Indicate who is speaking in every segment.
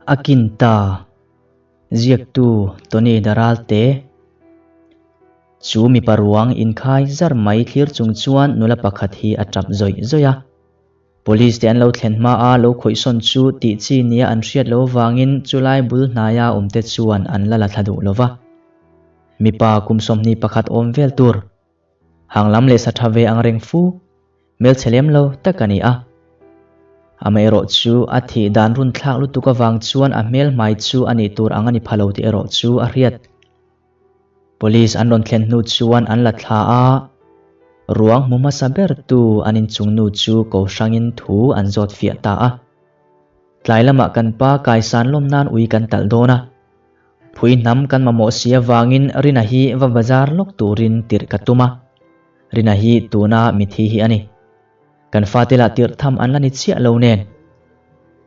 Speaker 1: A kin ta. Ziaktu Tony Daralte chu mipa ruang inkhai zar mai thlir chung chuan nula pakhat hi a tap zawih zawih a. Police te an lo thlen hma a lo khawihsawn chu tih chi nia an hriat lo vangin chulai bul hnaia awmte chuan an la la thla duh lo va. Mipa kum 21 awm vel tur. Hang lam leh sa tha ve ang reng fu. Hmelchhe lem lo tak a ni a. Amaherawh chu a thih dan run thlak lutuk avang chuan a hmel hmai chu a nih tur ang a ni pha lo tih erawh chu a hriat. Police an rawn thlen hnu chuan an la thla a, ruang hmu hmasa ber tu an inchung nu chu ko hrangin thu an zawt fiah ta a. Tlai lamah kan pa kaisan lawm nan ui kan talh dawn a. Phui hnam kan mamawh si avangin Rina hi va bazar lawk turin tirh ka tum a. Rina hi tuna mithi hi a ni. Kan fate lah tirh tham an la ni chiah lo nen.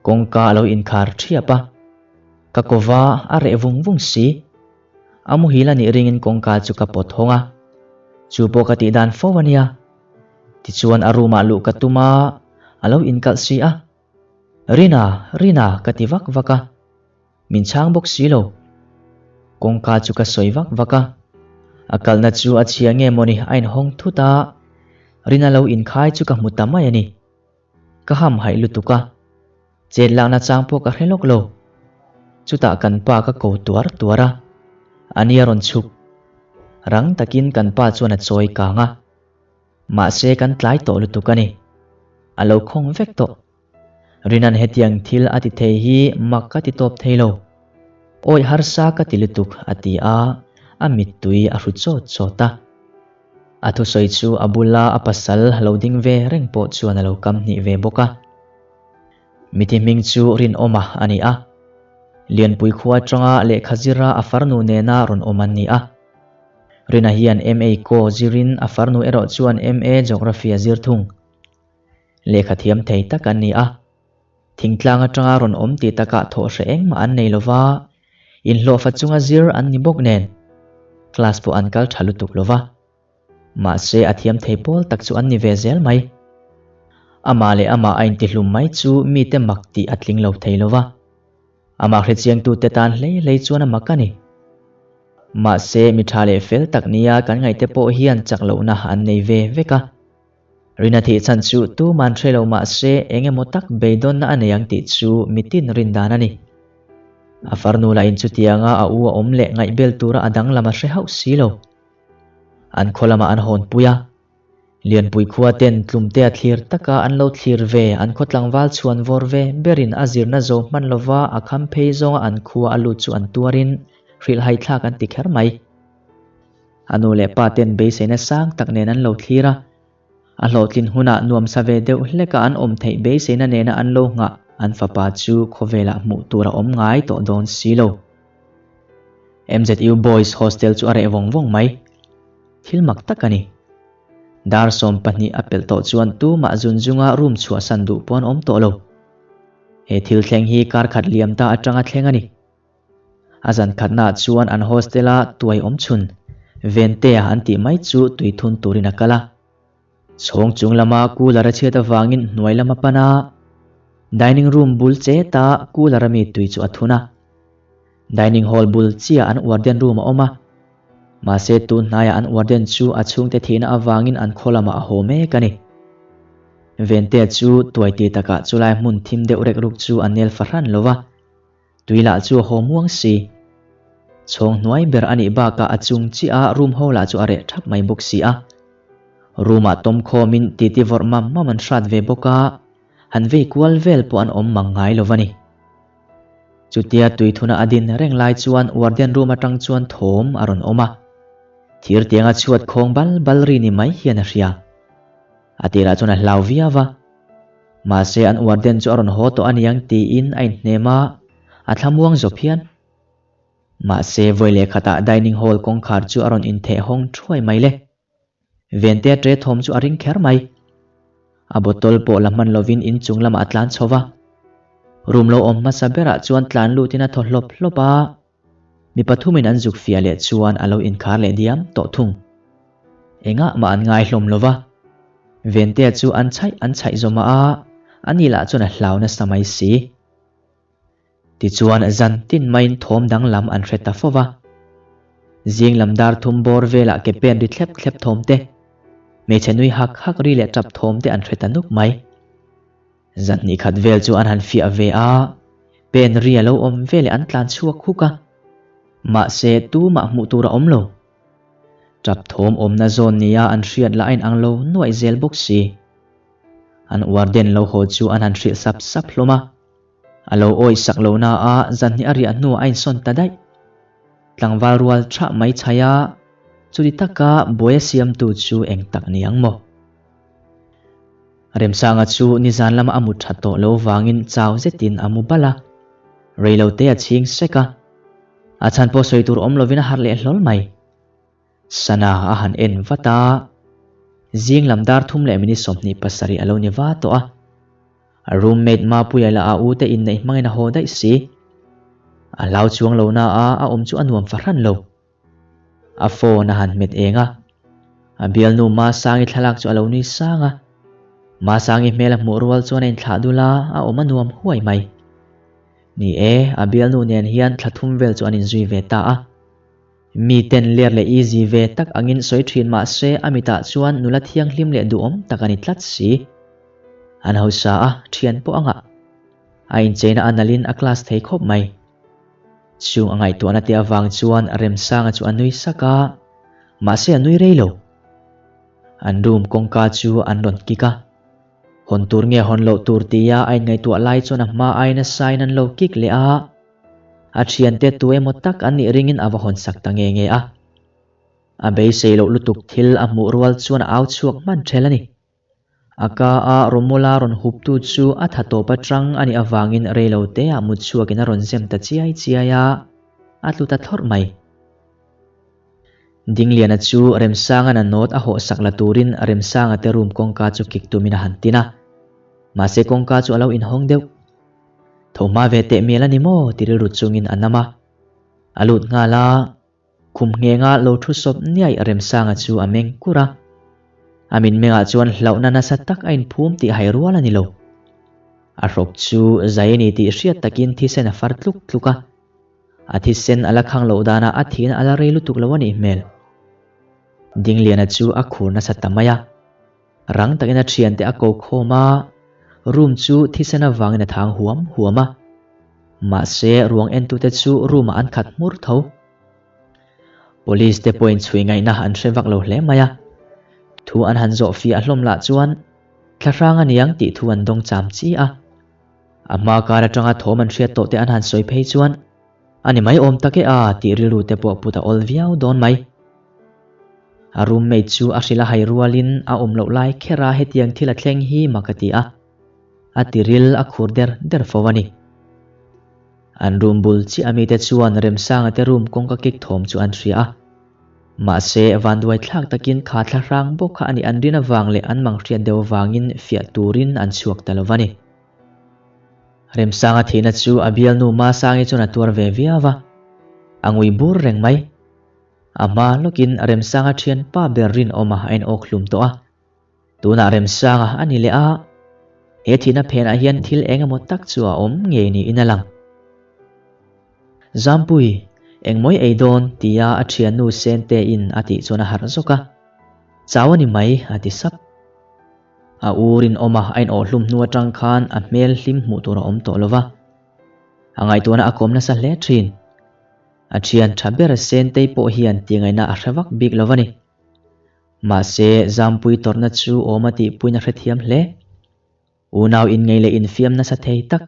Speaker 1: Kawngka a lo inkhar thiap a. Ka kova a reh vung vung si. A muhil a nih ringin kawngka chu ka pawt hawng a. Chu pawh ka tih dan fo a nia. Tichuan a room ah luh ka tum a, a lo inkalh si a. Rina, Rina ka ti vak vak a. Min chhang bawk si lo. Kawngka chu ka sawi vak vak a. A kalna chu a chhia nge mawni a inhawng thut a, Rina lo inkhai chu ka hmu ta mai a ni. Ka ham haih lutuk a, chet lakna chang pawh ka hre lawk lo. Chutah kan pa ka ko tuar tuar a, a ni a rawn chhuk. Rang takin kan pa chuan a chawi kang a. Mahse kan tlai tawh lutuk a ni. A lo khawng vek tawh. Rinan hetiang thil a ti thei hi mak ka ti tawp thei lo. Awi harsa ka ti lutuk a ti a, a mittui a hru chawt chawt a. A thusawi chu a bula a pasal lo ding ve reng pawh chuan a lo kam hnih ve bawk a. Mithi hming chu Rinawma a ni a. Lianpui khua atanga lehkha zira a farnu nena rawn awm an ni a. Rina hian MA ko zirin a farnu erawh chuan MA Geography a zir thung. Lehkha thiam thei tak an ni a. Thingtlang atanga rawn awm tih takah thawh hre engmah an nei lova, inhlawhfa chunga zir an ni bawk nen class pawh an kal tha lutuk lova. Mahse a thiam thei pawl tak chu an ni ve zel mai. Amah leh amah a intihlum mai chu mite mak tih a tling lo thei lova. Amah hrechiangtute tan hlei hlei chuan a mak a ni. Mahse mi tha leh fel tak nia kan ngaihte pawh hian chak lohna an nei ve vek a. Rina thih chhan chu tuman hre lo mah se eng emaw tak beidawnna a nei ang tih chu mitin rin dan a ni. A farnu lah in chutianga a u a awm leh ngaihbel tura a danglam a hre hauh si lo. An khaw lamah an hawn pui a. Lianpui khua ten tlumte a thlir taka an lo thlir ve an khaw tlangval chhuan vawr ve berin a zirna zo hman lova a kham phei zawnga an khua a lut chu an tuarin hrilhhai thlak an ti kher mai. A nu leh pa ten beiseina sang tak nen an lo thlir a, a hlawhtlin hunah nuamsa ve deuh hleka an awm theih beiseina nena an lo nghah an fapa chu khawvelah hmuh tur a awm ngai tawh dawn si lo. MZU Boys Hostel chu a reh vawng vawng mai. Thil mak tak a ni. Dar 12 a pelh tawh chuan tumah zun zunga room chhuahsan duh pawh an awm tawh lo. He thil thleng hi kar khat liam ta atanga thleng a ni. A zan khatnaah chuan an hostel-a tuai awm chhun, Ventea an tih mai chu tui thun turin a kal a. Chhawng chung lama cooler a chhiat avangin hnuai lam a pan a, dining room bul cheta cooler-a mi tui chu a thun a. Dining hall bul chiah an warden room a awm a. Mahse tun hnaiah an warden chu a chhungte thihna avangin an khaw lamah a haw mek a ni. Ventea chu tuai ti takah chulai hmun thim deuh rek ruk chu a nel fahran lo va. Tui lah chu a haw muang si. Chhawng hnuai ber a nih bakah a chung chiah a room ho lah chu a reh thap mai bawk si a. Room ah tawm khawmin titi vawrh mam mam an hrat ve bawk a, han vei kual vel pawh an awm mang ngai lo va ni. Chutia tui thuna a din reng lai chuan warden room atang chuan thawm a rawn awm a. Thir tianga chhuat khawng bal bal ri ni mai hian a hria. A tirah chuan a hlau viau va. Mahse an warden chu a rawn haw tawh a niang tiin a inhnem a, a thlamuang zawp hian. Mahse vawi leh khatah dining hall kawngkhar chu a rawn intheh hawng thuai mai le. Vente a tre thawm chu a ring kher mai. A bottle pawh la hman lovin inchung lamah a tlan chho va. Room lo awm hmasa berah chuan tlan lutin a thaw hlawp hlawp a. Mi pathumin an zuk fiah leh chuan a lo inkhar leh diam tawh thung. Engah mah an ngai hlawm lo va. Ventea chu an chhaih an chhaih zawm a, ani lah chuan a hlau nasa mai si. Tichuan zan tin maiin thawm danglam an hre ta fo va. Zing lam dar thum bawr velah ke pen ri thlep thlep thawm te, hmeichhe nui hak hak ri leh tap thawm te an hre ta nuk mai. Zan hnih khat vel chu an han fiah ve a, pen ri a lo awm veleh an tlan chhuak huk a. Mahse tumah hmuh tur a awm lo. Tap thawm awmna zawn nia an hriat lah a inang lo nuaih zel bawk si. An warden lo haw chu an han hrilh sap sap hlawm a. A lo awih sak lo na a, zan hnih a riah hnuah a insawn ta daih. Tlangval rual thah mai chhai a, chuti taka buai a siamtu chu eng tak ni ang maw? Remsanga chu nizan lama a mut that tawh lo vangin chau zetin a mu bal a, reilote a chhing sek a. A chhan pawh sawi tur awm lovin a harh leh hlawl mai. Sana a han en vat a, zing lam dar thum leh minute 27 a lo ni va tawh a. A roommate Mapuia lah a u te inneih hmangin a haw daih si. A hlau chuang lo na a, a awm chu a nuam fahran lo. A phone a han hmet eng a, a bialnu Masangi thlalak chu a lo nui sang a. Masangi hmel a hmuh rual chuan a inthlah dul a, a awm a nuam huai mai. Ni e, a bialnu nen hian thla thum vel chu an inzui ve ta a. Mi ten ler leh easy ve tak angin sawi thin mah se a mitah chuan nula thianghlim leh duhawm tak a ni tlat si. An hausa a, thian pawh a ngah. A incheina a nalhin a class thei khawp mai. Chung a ngaihtuahna te avang chuan Remsanga chu a nui sak a, mahse a nui rei lo. An room kawngka chu an rawn kik a. Hawn tur nge hawn loh tur tia a inngaihtuah lai chuan a hma aiin a sain an lo kik leh a. A thiante tu emaw tak an nih ringin a va hawn sak ta nge nge a. A beisei loh lutuk thil a hmuh rual chuan a au chhuak hman ṭhel a ni. A ka a Romola rawn huptu chu a tha tawp aṭang a nih avangin reilo teah mut chhuakin a rawn zem ta chiai chiai a, a tlu ta thlawrh mai. Dingliana chu Remsanga'n a note a hawh sak la turin Remsanga te room kawngka chu kik tumin a han tin a. Mahse kawngka chu a lo inhawng deuh. Tho hma ve teh mial a ni maw ti rilru chungin a nam a. A lut nghal a. Khum nghenga lo thu sawp niaih Remsanga chu a meng kur a. A mitmengah chuan hlauhna nasa tak a inphum tih hai rual a ni lo. A hrawk chu zai a ni tih hriat takin thisen a far tluk tluk a. A thisen a la khang loh danah a thihna a la rei lutuk lo a nih hmel. Dingliana chu a khur nasa ta mai a. Rang takin a thiante a ko khawm a, room chu thisen avangin a thang huam huam a. Mahse, ruang entute chu room-ah an khat hmur tho. Police te pawhin chhui ngaihna an hre vak lo hle mai a. Thu an han zawh fiah hlawm lah chuan thlahrang a niang tih thu an dawng cham chi a. A hma kar atanga thawm an hriat tawh te an han sawi phei chuan a ni mai awm tak e a tih rilru te pawh put a awl viau dawn mai. A roommate chu a hrilh a hai rualin a awm loh lai kher a hetiang thil a thleng hi mak a ti a, a tiril a khur der der fo a ni. An room bul chiah a mite chuan Remsanga te room kawngka kik thawm chu an hria a. Mahse, vanduai thlak takin kha thla hrang bawk kha a nih an rin avang leh an mang hriat deuh avangin fiah turin an chhuak ta lo va ni. Remsanga thihna chu a bialnu Masangi chuan a tuar ve viau a, a ngui bur reng mai. A hma lawkin Remsanga thianpa ber rinawma a inawk hlum tawh a. Tunah Remsanga a ni leh a, he thihna phenah hian thil eng emaw tak chu a awm ngei niin a lang. Zampui, engmawi ei dawn? tia a thiannu Sentein a tih chuan a harh zawk a. Chau a ni mai, a ti sap. A u rinawma a inawh hlum hnu atang khan a hmel hlim hmuh tur a awm tawh lo va. A ngaihtuahna a kawm nasa hle thin. A thian tha ber Sentei pawh hian tihngaihna a hre vak bik lo a ni. Mahse, Zampui tawrhna chu awm a tihpuiin a hrethiam hle. Unau inngei leh infiam nasa thei tak,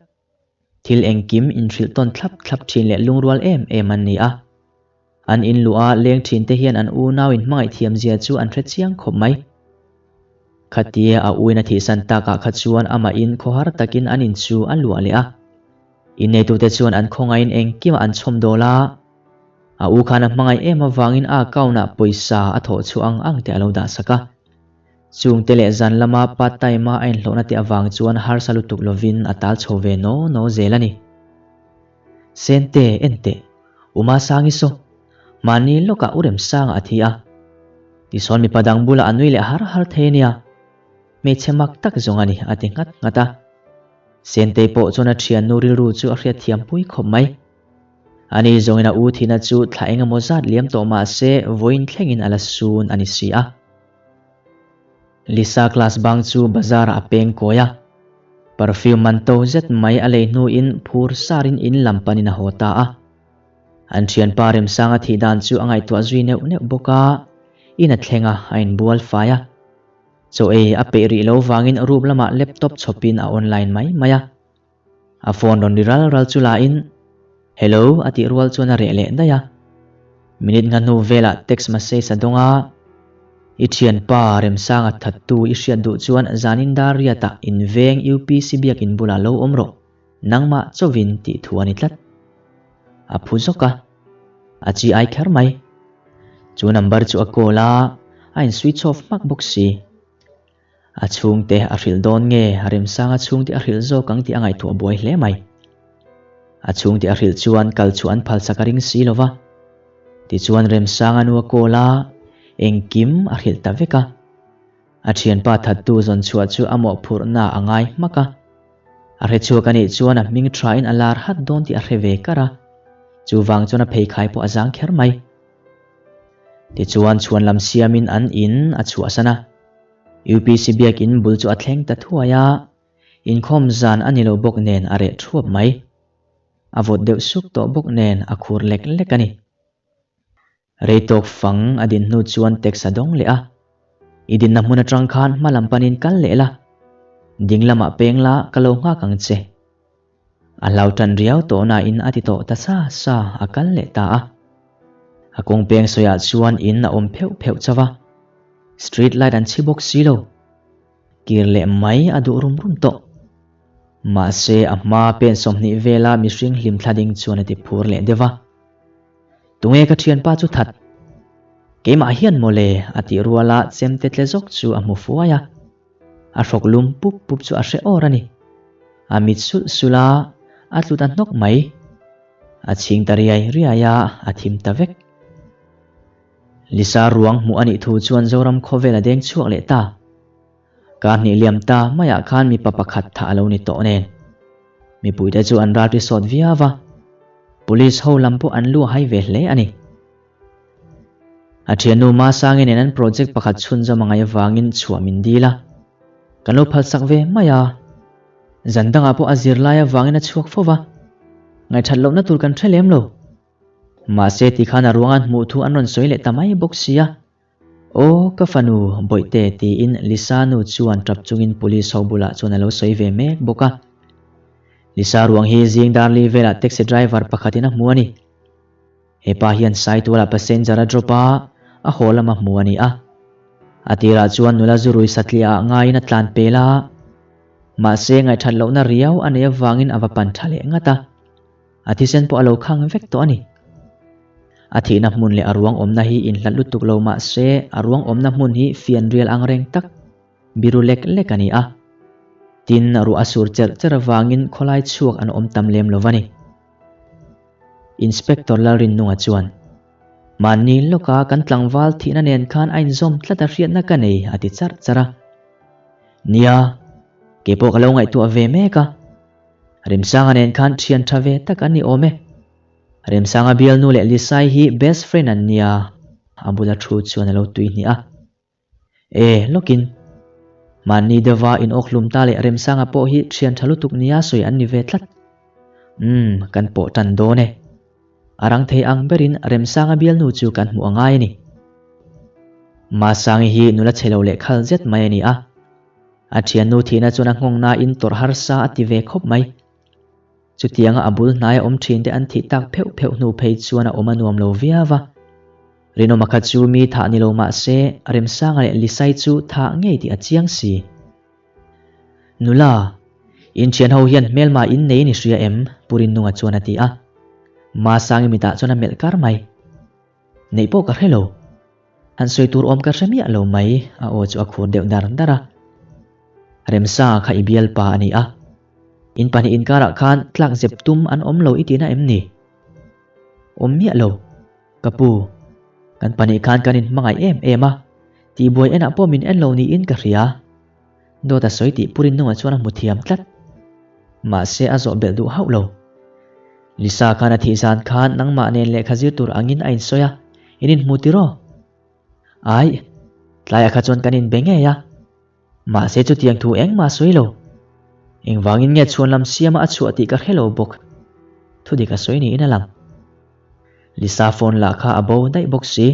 Speaker 1: thil engkim inhrilh tawn thlap thlap thin leh lungrual em em an ni a. An inluh a leng thin te hian an unau inhmangaih thiam zia chu an hre chiang khawp mai. Khatia a uin a thihsan takah kha chuan amahin khawhar takin an in chu a luah leh a. Inneitute chuan an khawngaihin engkimah an chhawm dawl a, a u khan a hmangaih em avangin a account-ah pawisa a thawh chhuah ang ang te a lo dah sak a. Chungte leh zan lama part time-a a inhlawhna te avang chuan harsa lutuk lovin a tal chho ve naw naw zel a ni. Sente, enteh, U Masangi saw, mahni lawkah U Remsanga a thi a. Tisawn mipa dang bulah a nui leh har har thei a nia. Hmeichhe mak tak zawng a ni, a ti nghat nghat a. Sentei pawh chuan a thiannu rilru chu a hriatthiam pui khawp mai. Ani zawngin a u thihna chu thla eng emaw zat liam tawh mah se vawiin thlengin a la sun a ni si a. Lisa class bang chu bazar ah a peng kawi a. Perfume man to zet mai a lei hnuin phur sarin in lam panin a haw ta a. An thianpa Remsanga thih dan chu a ngaihtuah zui neuh neuh bawk a, in a thleng a, a inbual fai a. Chaw ei a peih rih lo vangin room lamah laptop chhawpin a online mai mai a. A phone rawn ri ral ral chu lain, Hello a tih rual chuan a reh leh daih a. Minute nga hnu velah text message a dawng a, I thianpa Remsanga thattu i hriat duh chuan zanin dar riatah inveng UPC biakin bulah lo awm rawh, nangmah chauhin tih thu a ni tlat. A phu zawk a, a chi ai kher mai. Chu number chu a call a, a in switch off hmak bawk si. A chhungte a hrilh dawn nge Remsanga chhungte a hrilh zawk ang tih a ngaihtuah buai hle mai. A chhungte a hrilh chuan kal chu an phalsak a ring si lo va. Tichuan Remsanga nu a call a, engkim a hrilh ta vek a. A thianpa thattu zawn chhuah chu a mawhphurhna a ngai hmak a. A hre chhuak a nih chuan a hming thain a lar hat dawn tih a hre ve kar a. Chuvang chuan a pheikhai pawh a zang kher mai. Tichuan chhuan lam siamin an in a chhuahsan a. UPC biakin bul chu a thleng ta thuai a, inkhawm zan a ni lo bawk nen a reh thuap mai. A vawt deuh suk tawh bawk nen a khur lek lek a ni. Rei tawk fang a din hnu chuan text a dawng leh a, I dinna hmun atang khan hma lam panin kal leh la, ding lamah peng la ka lo nghak ang che. A hlau tan riau tawh nain a ti tawh ta sa sa a kal leh ta a. A kawng peng sawiah chuan in a awm pheuh pheuh chauh a. Street light an chhi bawk si lo. Kir leh mai a duh rum rum tawh. Mahse a hma pen 20 vela mihring hlim thla ding chuan a ti phur leh deuh a. Tunge ka thianpa chu that? Keimah hian mawle a tih ruala chemte tle zawk chu a hmu fuai a. A hrawk lum pup pup chu a hre awr a ni. A mit sulh sulh a, a tlu ta hnawk mai. A chhing ta riai riai a, a thim ta vek. Lisa ruang hmuh a nih thu chuan Zoram khawvel a deng chhuak leh ta. Kar hnih liam ta maiah khan mipa pakhat thah a lo ni tawh nen. Mipuite chu an ralri sawt viau va, Police ho lam pawh an lu a hai ve hle a ni. A thiannu Masangi nen an project pakhat chhunzawm a ngaih avangin chhuah min dil a, kan lo phalsak ve mai a. Zan dangah pawh a zirlai avangin a chhuak fo va, ngaihthat lohna tur kan hre lem lo. Mahse tikhan a ruangan hmuh thu an rawn sawi leh ta mai bawk sia. Aw ka fanu Bawihte tiin Lisa nu chuan tap chungin police ho bulah chuan a lo sawi ve mek bawk a. Lisa ruang hi zing darli velah taxi driver pakhatin a hmu a ni. Hepa hian Saituala passenger a drop a, a haw lama hmu a ni a. A tirah chuan nula zurui satliah ah ngaiin a tlan pel a, mahse ngaihthat lohna riau a neih avangin a va pan tha leh ngat a. A thisen pawh a lo khang vek tawh a ni. A thihna hmun leh a ruang awmna hi inhlat lutuk lo mahse a ruang awmna hmun hi fianrial ang reng tak, biru lek lek a ni a. Tin, ruah a sur cherh cherh avangin khawlai chhuak an awm tam lem lo va ni. Inspector Lalrinnunga chuan, Mahni lawka kan tlangval thihna nen khan a inzawm tlat a hriatna ka nei, a ti charh charh a. Nia, kei pawh ka lo ngaihtuah ve mek a. Remsanga nen khan thian tha ve tak an ni awm e. Remsanga bialnu leh Lisai hi best friend an nia, a bula thu chuan a lo tui hnih a. E, lawkin. Mahni deuha in awk hlum ta leh Remsanga pawh hi thian tha lutuk nia sawi an ni ve tlat. Umm, kan pawh tan dawn e. A rang thei ang berin Remsanga bialnu chu kan hmuh a ngai a ni. Masangi hi nula chhe lo leh khal zet mai a ni a. A thiannu thihna chuan a nghawng nain tawrh harsa a ti ve khawp mai. Chutianga a bul hnaia awm thinte an thih tak pheuh pheuh hnu phei chuan a awm a nuam lo viau a. Rinawma kha chu mi thah ni lo mah se, Remsanga leh Lisai chu thah ngei tih a chiang si. Nula, in thian ho hian hmelma in nei ni hria em? Pu Rinnunga chuan a ti a. Masangi mitah chuan a melh kar mai. Neih pawh ka hre lo. Han sawi tur awm ka hre miah lo mai, a aw chu a khur deuh dar dar a. Remsanga kha i bialpa a ni a. In pahnih inkarah khan tlak zep tum an awm lo i tihna em ni? Awm miah lo. Ka pu, kan pahnih khan kan inhmangaih em em a, tihbuai enah pawh min en lo niin ka hria. Dawt a sawi tih Purin nungah chuan a hmu thiam tlat. Mahse a zawh belh duh hauh lo. Lisa khan a thih zan khan nangmah nen lehkha zir tur angin a insawi a, in inhmu tiraw? Aih, tlaiah kha chuan kan inbe ngei a. Mahse chutiang thu engmah a sawi lo. Engvangin nge chhuan lam siama a chhuah tih ka hre lo bawk. Thudik a sawi niin a lang. Lisa phone lah kha a bo daih bawk si.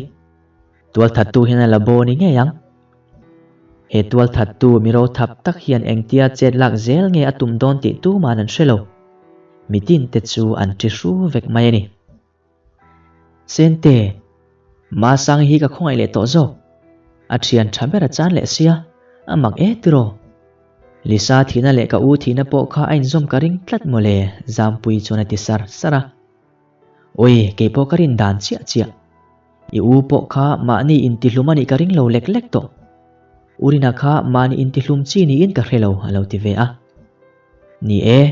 Speaker 1: Tualthattu hian a la bo ni ngei ang. He tualthattu mi rothap tak hian engtia chet lak zel nge a tum dawn tih tuman an hre lo. Mitin te chu an ṭi hru vek mai a ni. Sente, Masangi hi ka khawngaih leh tawh zawk. A ṭhian ṭha ber a chan leh sia, a mak e tiraw. Lisa thihna leh ka u thihna pawh kha a inzawm ka ring tlat mawle, Zampuii chuan a ti sar sar a. Ui, kei pawh ka rin dan chiah chiah. I u pawh kha mahni intihlum a nih ka ring lo lek lek tawh. U Rina kha mahni intihlum chi niin ka hre lo, a lo ti ve a. Ni e,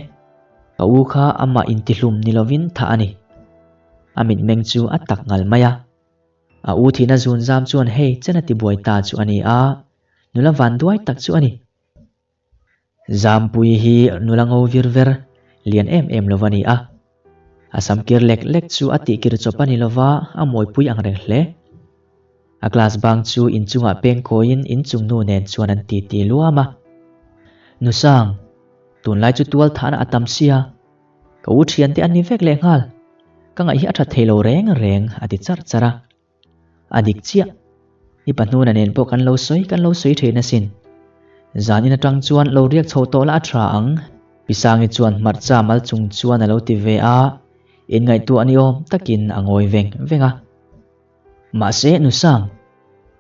Speaker 1: ka u kha amah intihlum ni lovin thah a ni. A mitmeng chu a tak ngal mai a. A u thihna zun zam chuan hei chen a tibuai ta chu a ni a, nula vanduai tak chu a ni. Zampui hi nula ngo vir ver, lian em em lo va ni a. A sam kir lek lek chu a tihkir chawp a ni lova, a mawipui ang reng hle. A class bang chu inchungah peng kawiin inchung nu nen chuan an titi luam a. Nusang, tunlai chu tual thahna a tam sia, ka u thiante an ni vek lehnghal, ka ngaih hi a tha thei lo reng reng a ti charh charh a. A dik chiah. I pahnuna nen pawh kan lo sawi kan lo sawi thin asin. Zan in atang chuan lo riak chho tawh la a tha ang. Pi Sangi chuan hmarcha mal chung chuan a lo ti ve a, inngaihtuah ni awm takin a ngawi veng veng a. Mahse Nu Sang,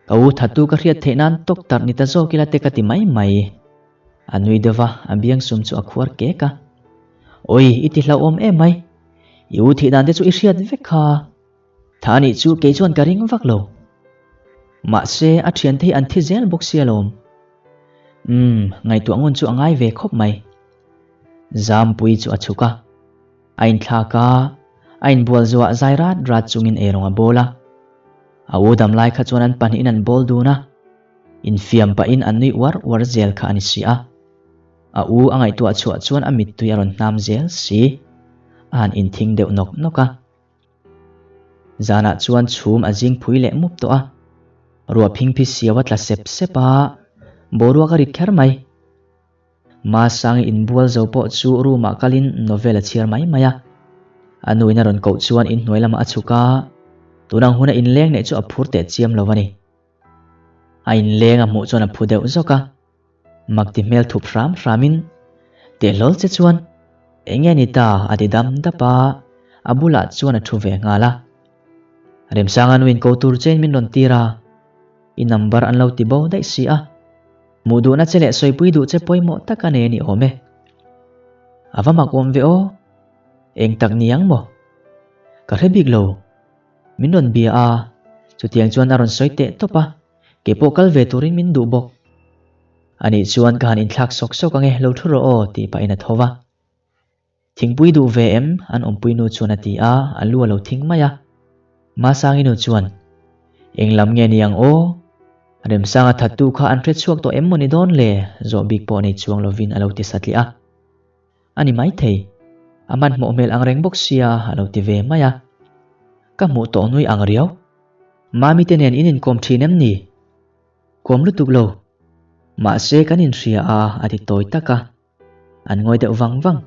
Speaker 1: ka u thattu ka hriat theih nan tawk tarh ni ta zawk ila te ka ti mai mai. A nui deuh va, a biangsum chu a khuar kek a. Awi, i ti hlauhawm em mai. I u thih dan te chu i hriat vek kha. Tha anih chu kei chuan ka ring vak lo. Mahse a thiante hi an thi zel bawk sia lawm. Umm, ngaihtuah ngun chu a ngai ve khawp mai. Zampui chu a chhuk a. A inthlak a, a inbual zuah zai rat rat chungin eirawng a bawl a. A u dam lai kha chuan an pahnihin an bawl dun a. Infiam pahin an nui uar uar zel kha a ni si a. A u a ngaihtuah chhuah chuan a mittui a rawn hnam zel si. A han inthing deuh nawk nawk a. Zanah chuan chhum a zing phui leh mup tawh a, ruah phingphi siau a tla sep sep a, boruak a rit kher mai. Masangi inbual zo pawh chu room ah kalin novel a chhiar mai mai a. A nuin a rawn koh chuan inhnuai lamah a chhuk a, tunang huna inleng neih chu a phur teh chiam lo a ni. A inleng a hmuh chuan a phu deuh zawk a. Mak ti hmel thup hram hramin, Tehlawl che chuan eng nge ni ta a ti dam dap a, a bulah chuan a thu ve nghal a. Remsanga nuin ko tur chein min rawn tir a, i number an lo ti bo daih si a, hmuh duhna che leh sawipui duh che pawimawh tak a nei a ni awm e. A va mak awm ve aw, eng tak ni ang maw? Ka hre bik lo, min rawn bia a, chutiang chuan a rawn sawi teh tawp a. Kei pawh kal ve turin min duh bawk. Anih chuan ka han inthlak sawk sawk ange, lo thu rawh aw tih pahin a tho va. Thingpui duh ve em? An awmpui nu chuan a ti a, a lu a lo thing mai a. Masangi nu chuan, Eng lam nge ni ang aw? Remsanga thattu kha an hre chhuak tawh em maw ni dawn le? Zawh bik pawh nei chuang lovin a lo ti satliah a. A ni maithei. A hmanhmawh hmel ang reng bawk sia a lo ti ve mai a. Ka hmuh tawh nui ang riau. Mami te nen in inkawm thin em ni? Kawm lutuk lo. Mahse kan inhria a, a ti tawi tak a. An ngawi deuh vang vang.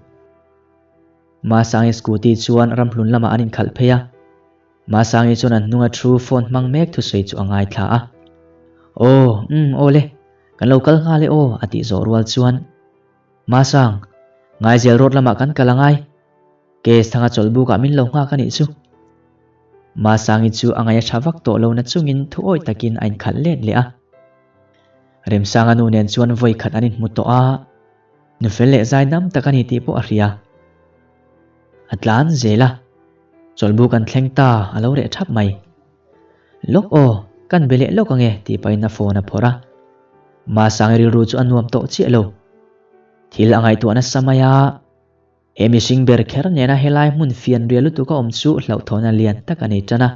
Speaker 1: Masangi scooty chuan ramhlun lamah an inkhalh phei a. Masangi chuan an hnunga thu phone hmang mek thusawi chu a ngaithla a. Aw, umm, aw le, kan lo kal nghal e aw, a tih zawh rual chuan. Masang, Ngaizel road lamah kan kal angai. Case thanga chawlhbukah min lo nghak a nih chu. Masangi chu a ngaih a tha vak tawh lo na chungin thu awih takin a inkhalh let leh a. Remsanga nu nen chuan vawi khat an inhmu tawh a, nufel leh zai dam tak a ni tih pawh a hria. A tlan zel a, chawlhbuk an thleng ta a lo reh thap mai. Lawk aw, kan be leh lawk ange tih pahin a phone a phawrh a. Masangi rilru chu a nuam tawh chiah lo. Thil a ngaihtuah nasa mai a. He mihring ber kher nena helai hmun fian rial lutuk a awm chu hlauhthawhna lian tak a nei tan a.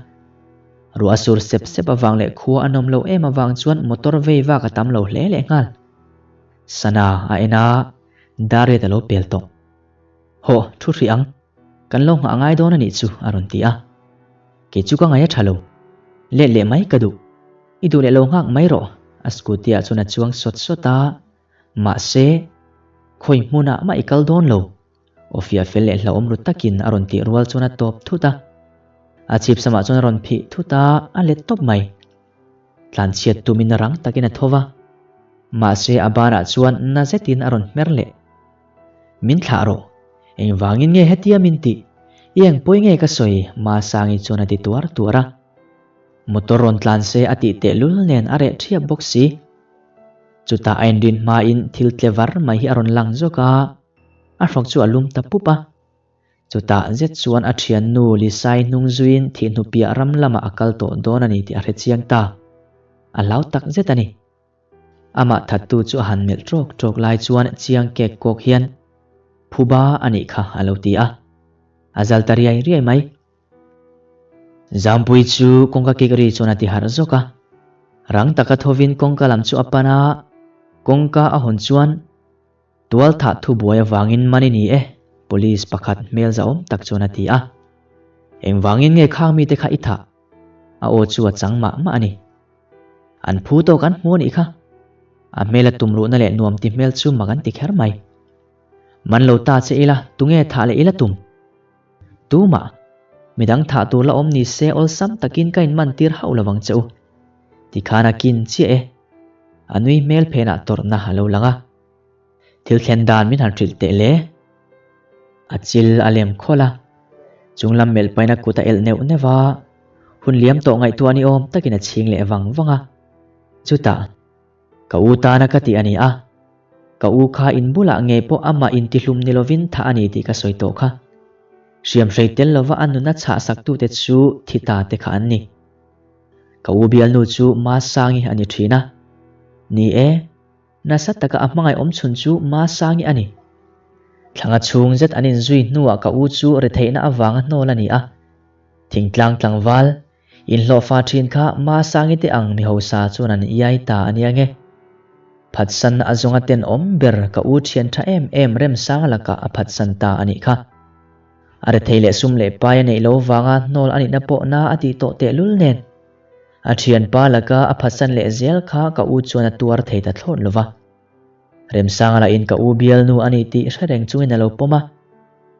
Speaker 1: Ruah a sur sep sep avang leh khua a nawm loh em avang chuan motor vei vak a tam lo hle leh nghal. Sana a en a, dar riat a lo pel tawh. Hawh, thu hrih ang. Kan lo nghah ngai dawn a nih chu, a rawn ti a. Kei chu ka ngaih a tha lo. Let leh mai ka duh. I duh leh lo nghak mai rawh, a scooty ah chuan a chuang sawt sawt a. Mahse, khawi hmunah mah i kal dawn lo. Aw fiah fel leh hlauhawm ru takin a rawn tih rual chuan a tawp thut a. A chhip samah chuan a rawn phih thut a, a let tawp mai. Tlanchhiat tumin rang takin a tho va. Mahse a banah chuan na zetin a rawn hmer leh. Min thlah rawh. Engvangin nge hetia min tih? I engpawi nge ka sawi? Masangi chuan a ti tuar tuar a. Motor rawn tlan se a tih tehlul nen a reh ṭhiap bawk si. Chutah a inrin hmain thil tle var mai hi a rawn lang zawk a, a hrawk chu a lum ta pup a. Chutah zet chuan a thiannu Lisai hnung zuiin thihhnupiah ram lamah a kal tawh dawn a ni tih a hre chiang ta. A hlau tak zet a ni. Amah thattu chu a han melh ṭawk ṭawk lai chuan chiang kek kawk hian, Phuba a nih kha a lo ti a. A zal ta riai riai mai. Zampui chu kawngka kik ri chuan a ti harh zawk a. Rang taka thovin kawngka lam chu a pan a, kawngka a hawn chuan, Tual thah thu buai avangin man i ni e, police pakhat hmel zahawm tak chuan a ti a. Engvangin nge khang mite kha i thah? A aw chu a chang mah mah a ni. An phu tawk an hmu a nih kha. A hmela tumruhna leh nuam ti hmel chu mak an ti kher mai. Man lo ta che ila, tunge thah leh ila tum? Tumah, midang thah tur la awm ni se awlsam takin ka inman tir hauh lovang che u. Tikhan a kin chiah e. A nui hmel phenah tawrhna a lo lang a. Thil thlen dan min han hrilh teh le. A chil a lem khawlh a. Chung lam melh paina kut a elh neuh neuh a. Hun liam tawh ngaihtuah ni awm takin a chhing leh vang vang a. Chutah, ka u tana ka tih a ni a. Ka u kha in bulah ngei pawh amah intihlum ni lovin thah a ni tih ka sawi tawh kha. Hriamhrei tel lova a nuna chhah saktute chu thi ta te kha an ni. Ka u bialnu chu Masangi a ni thin a. Ni e, nasa taka a hmangaih awm chhun chu Masangi a ni. Thlanga chhung zet an inzui hnuah ka u chu retheihna avanga hnawl a ni a. Thingtlang tlangval, inhlawhfa thin kha Masangi te ang mi hausa chuan an iai ta a nia nge. Phatsanna a zawnga tenawm ber ka u thian tha em em Remsanga lakah a phatsan ta a nih kha. A rethei leh sum leh pai a neih lo vanga hnawl a nihna pawh na a tih tawh tehlul nen. A thianpa laka a phatsan leh zel kha ka u chuan a tuar thei ta thlawt lo va. Remsanga lahin ka u bialnu a nih tih hre reng chungin a lo pawm a.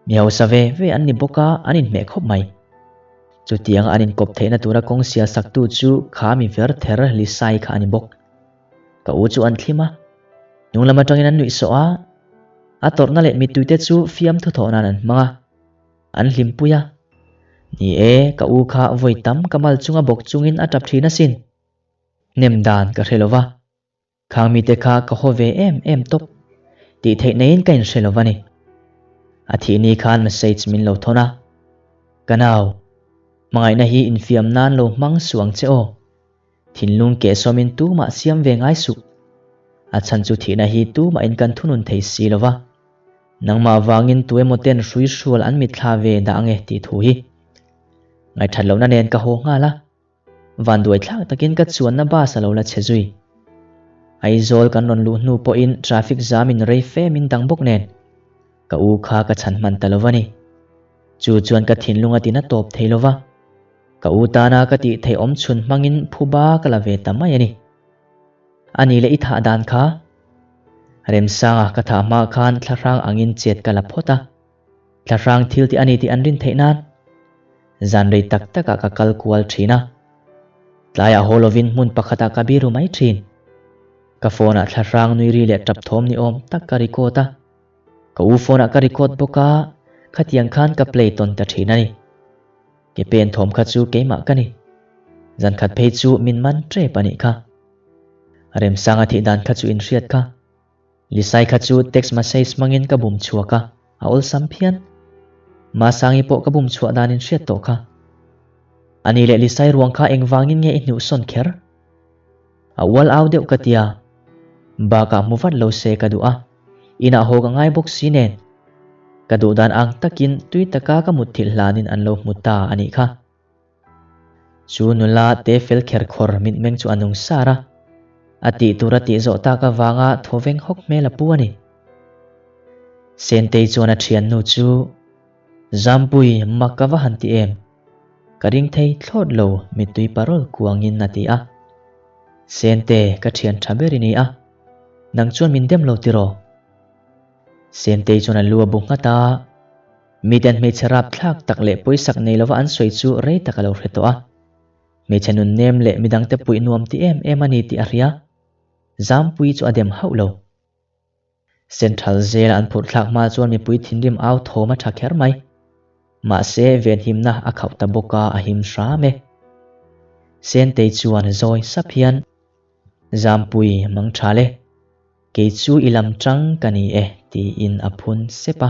Speaker 1: Mi hausa ve ve an ni bawk a, an inhmeh khawp mai. Chutianga an inkawp theihna tura kawng sial saktu chu kha mi ver ther Lisai kha a ni bawk. Ka u chu an thlim a, hnung lam atangin an nuih sawh a, a tawrhna leh mittuite chu fiamthu thawh nan an hmang a, an hlimpui a. Ni e, ka u kha vawi tam ka mal chunga bawk chungin a tap thin asin. Hnem dan ka hre lo va, khang mite kha ka haw ve em em tawp, tih theih neiin ka inhre lo va ni. A thih ni khan message min lo thawn a, Ka nau, hmangaihna hi infiam nan lo hmang suh ang che aw. Thinlung kehsawmin tumah siam ve ngai suh. A chhan chu thihna hi tumahin kan thunun thei si lo va. Nangmah vangin tu emaw ten hrui hrual an mitthla ve dah ange tih thu hi. Ngaihthat lohna nen ka haw nghal a. Vanduai thlak takin ka chuanna bus a lo la chhe zui. Aizawl kan rawn luh hnu pawhin traffic jam in rei fe min dang bawk nen. Ka u kha ka chhan hman ta lo va ni. Chu chuan ka thinlung a tina tawp thei lo va. Ka u tana ka tih theih awm chhun hmangin phuba ka la ve ta mai a ni. A ni leh i thah dan kha? Remsanga ka thah hma khan thlahrang angin chet ka la phawt a. Thlahrang thil tih a ni tih an rin theih nan zan rei tak takah ka kal kual thin a. Tlaiah haw lovin hmun pakhatah ka biru mai thin. Ka phone-ah thlahrang nui ri leh tap thawm ni awm tak ka record a. Ka u phone-ah ka record bawk a, khatiang khan ka play tawn ta thin a ni. Ke pen thawm kha chu keimah ka ni. Zan khat phei chu min man tep a nih kha. Remsanga thih dan kha chu in hriat kha. Lisai kha chu text message hmangin ka bum chhuak a, a awlsam phian. Masangi pawh ka bum chhuah dan in hriat tawh kha. Ani leh Lisai ruang kha engvangin nge i hnuhsawn kher? A ual au deuh ka tia. Bakah hmu vat lo se ka duh a, inah haw ka ngai bawk si nen. Ka duh dan ang takin tui taka ka mutthilh hlanin an lo hmu ta a nih kha. Chu nula te fel kher khawr mitmeng chu a nung sar a, a tih tur a tih zawh tak avanga thaw veng hawk hmel a pu a ni. Sentei chuan a thiannu chu, Zampui, mak ka va han ti em? Ka ring thei thlawt lo mittui parawl kuangin a ti a. Sente, ka thian tha ber i ni a, nang chuan min dem lo tiraw? Sentei chuan a lu a bu nghat a, miten hmeichhe rapthlak tak leh pawisak nei lova an sawi chu rei tak a lo hre tawh a. Hmeichhe nunnem leh midangte puih nuam ti em em a ni tih a hria. Zampui chu a dem hauh lo. Central zela an phurh thlak hma chuan mipui thinrim au thawm a tha kher mai. Mahse, venhimna a khauh ta bawk a, a him hram e. Sentei chuan zawi sap hian, Zampui, mang tha le. Kei chu i lam tang ka ni e, tiin a phun sep a.